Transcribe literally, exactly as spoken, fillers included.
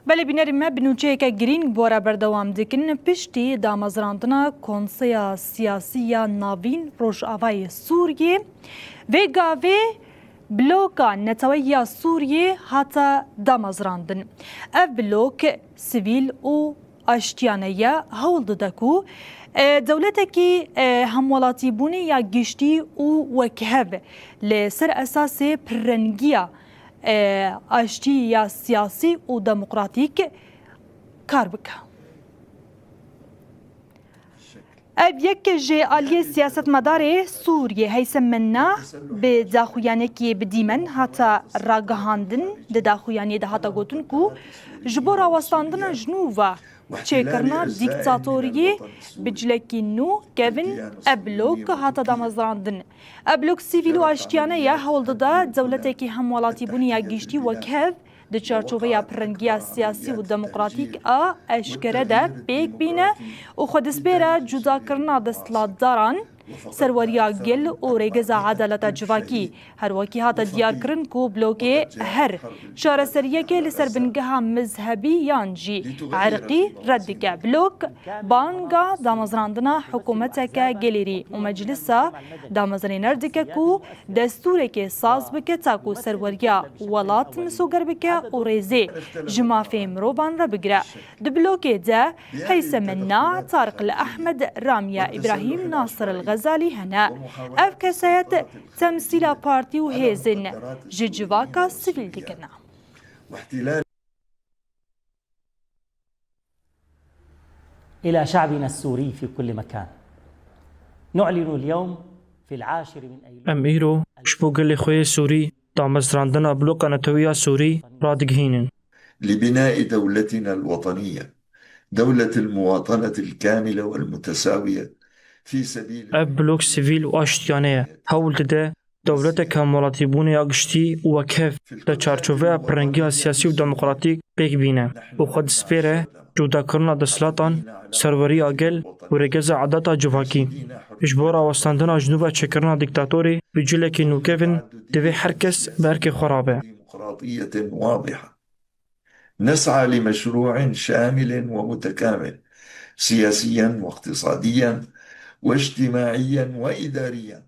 Belê bînerî me bi nûçeyeke girîng bi we re berdewam dikin. Piştî damezrandina Konseya Siyasî ya Navîn Rojavayê Sûriyê, vê gavê bloka neteweyî ya Sûriyê hate damezrandin. Ev blok sivîl û aştiyane ye, hewl dide ku, e, dewletekî, e, hemwelatîbûnê ya giştî û wekhev li ser esasê pirrengiya, e, aştî ya siyasî û demokratîk kar bike. Ev yek ji aliyê siyasetmedarê Sûriyê Heysem Menna bi daxuyanekî bi dîmen hate ragihandin. Di daxuyaniyê de hate gotin ku ji bo rawestandina ji nû ve çêkirina dîktatoriyê bi cilekî nû kevin, ev blok hate damezrandin. Ev blok sivîl û aştiyane ye, hewl dide dewletekî hemwelatîbûnê ya giştî wekhev di çarçoveya pirrengiya siyasî û demokratîk a eşkere de pêk bîne û xwe dispêre cudakirina desthilatdaran, serweriya gel û rêgeza edaleta civakî. Her wekî hate diyarkirin ku blokê her çareseriyekê li ser bingeha mizhebî yan jî irqî red dike. Blok banga damezrandina hikûmeteke gelêrî û meclisa damezrêner dike ku destûrekê saz bike, ta ku serweriya welat misoger bike û rêzê ji mafê mirovan re bigire. Di blokê de Heysem Menna, Tariq El Ehmed, Ramiya Îbrahîm, Nasir El Xezalî hene. Ev kesayet temsîla partî û hêzên ji civaka sivîl dikin. إلى شعبنا السوري في كل مكان. نعلن اليوم في العاشر من أيلول. Em îro ji bo gelê xwe yê Sûrî damezrandina bloka netewî ya Sûrî radigihînin. لبناء دولتنا الوطنية، دولة المواطنة الكاملة والمتساوية في سبيل Ev blok sivîl û aştiyane ye. Hewl dide dewleteke hemwelatîbûnê ya giştî û wekhev di çarçoveya pirrengiya siyasî û demokratîk pêk bîne û xwe dispêre cudakirina desthilatan, serweriya gel û rêgeza edaleta civakî. Ji bo rawestandina ji nû ve çêkirina dîktatorê bi cilekî nûkevin, divê her kes bi erkê xwe rabe. ديمقراطية واضحة. نسعى لمشروع شامل ومتكامل سياسيا واقتصاديا واجتماعيا وإداريا.